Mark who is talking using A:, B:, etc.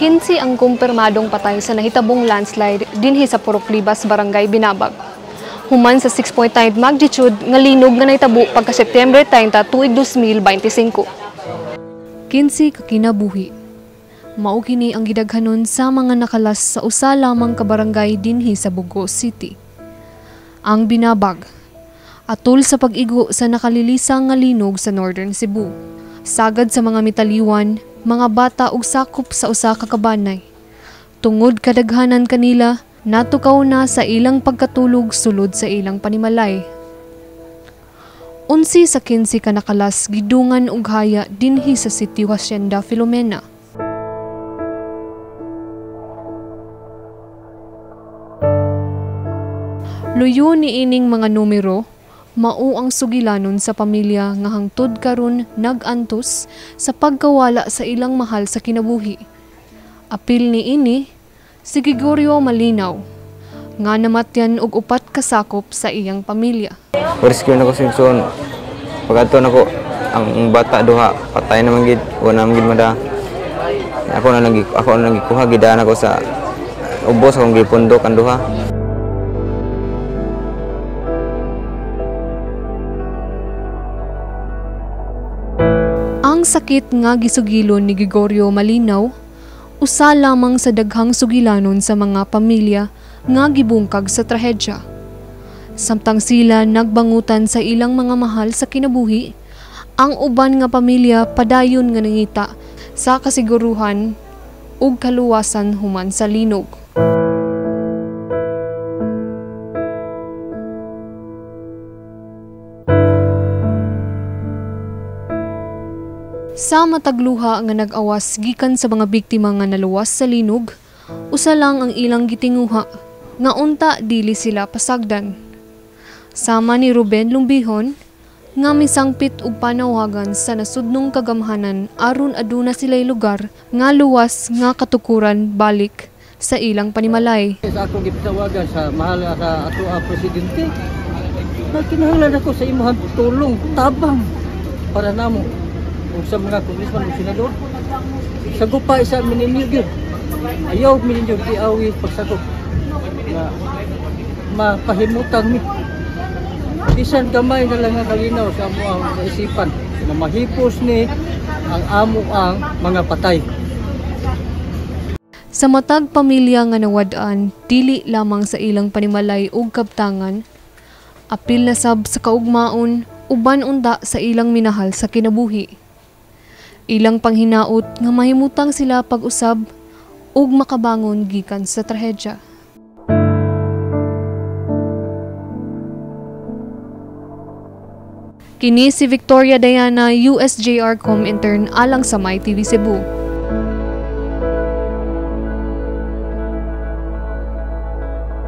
A: 15 ang kumpirmadong patay sa nahitabong landslide dinhi sa Purok Libas, Barangay Binabag. Human sa 6.9 magnitude nga linog nga nahitabo pagka Setyembre 30 tuig 2025. 15 ka kinabuhi. Mao kini ang gidaghanon sa mga nakalas sa usa lamang ka barangay dinhi sa Bogo City. Ang Binabag, atol sa pag-igo sa nakalilisang nga linog sa Northern Cebu. Sagad sa mga mitaliwan, mga bata ug sakop sa usa ka kabanay. Tungod kadaghanan kanila, natukaw na sa ilang pagkatulog sulod sa ilang panimalay. 11 sa 15 ka nakalas gidungan og haya dinhi sa Sitio Hacienda Filomena. Luyo ni ining mga numero, mao ang sugilanon sa pamilya nga hangtod karon nag-antos sa pagkawala sa ilang mahal sa kinabuhi. Apil ni ini si Gregorio Malinaw nga namatyan og 4 ka sakop sa iyang pamilya.
B: Rescue nako sinson. Pag-adto nako ang bata duha patay naman gid, wala naman gid mada. Ako na lang gikuha gidaan ako sa ubos akong gipundok ang duha.
A: Ang sakit nga gisugilon ni Gregorio Malinaw, usa lamang sa daghang sugilanon sa mga pamilya nga gibungkag sa trahedya. Samtang sila nagbangutan sa ilang mga mahal sa kinabuhi, ang uban nga pamilya padayon nga nangita sa kasiguruhan ug kaluwasan human sa linog. Sa matagluha nga nag-awas gikan sa mga biktima nga naluwas sa linog, usa lang ang ilang gitinguha, nga unta dili sila pasagdan. Sama ni Ruben Lumbihon, nga misangpit og panawagan sa nasudnong kagamhanan aron aduna sila'y lugar nga luwas nga katukuran balik sa ilang panimalay.
C: Sa akong gipanawagan sa mahal nga sa ato ang presidente, nagkinahanglan ako sa imong tulong, tabang para namo ug sa mga congressman ug senador. Sagupa isa mininyo gyud. Ayaw mininyo giawi pagsagop nga mapahimutang mi. Bisan gamay na lang ang kalinaw sa amo ang kaisipan na mahipos ni ang amo ang mga patay.
A: Sa matag pamilya nga nawad-an, dili lamang sa ilang panimalay ug kabtangan, apil na sab sa kaugmaon uban unta sa ilang minahal sa kinabuhi. Ilang panghinaot nga mahimutang sila pag-usab ug makabangon gikan sa trahedya. Kini si Victoria Diana, USJR Com intern alang sa MyTV Cebu.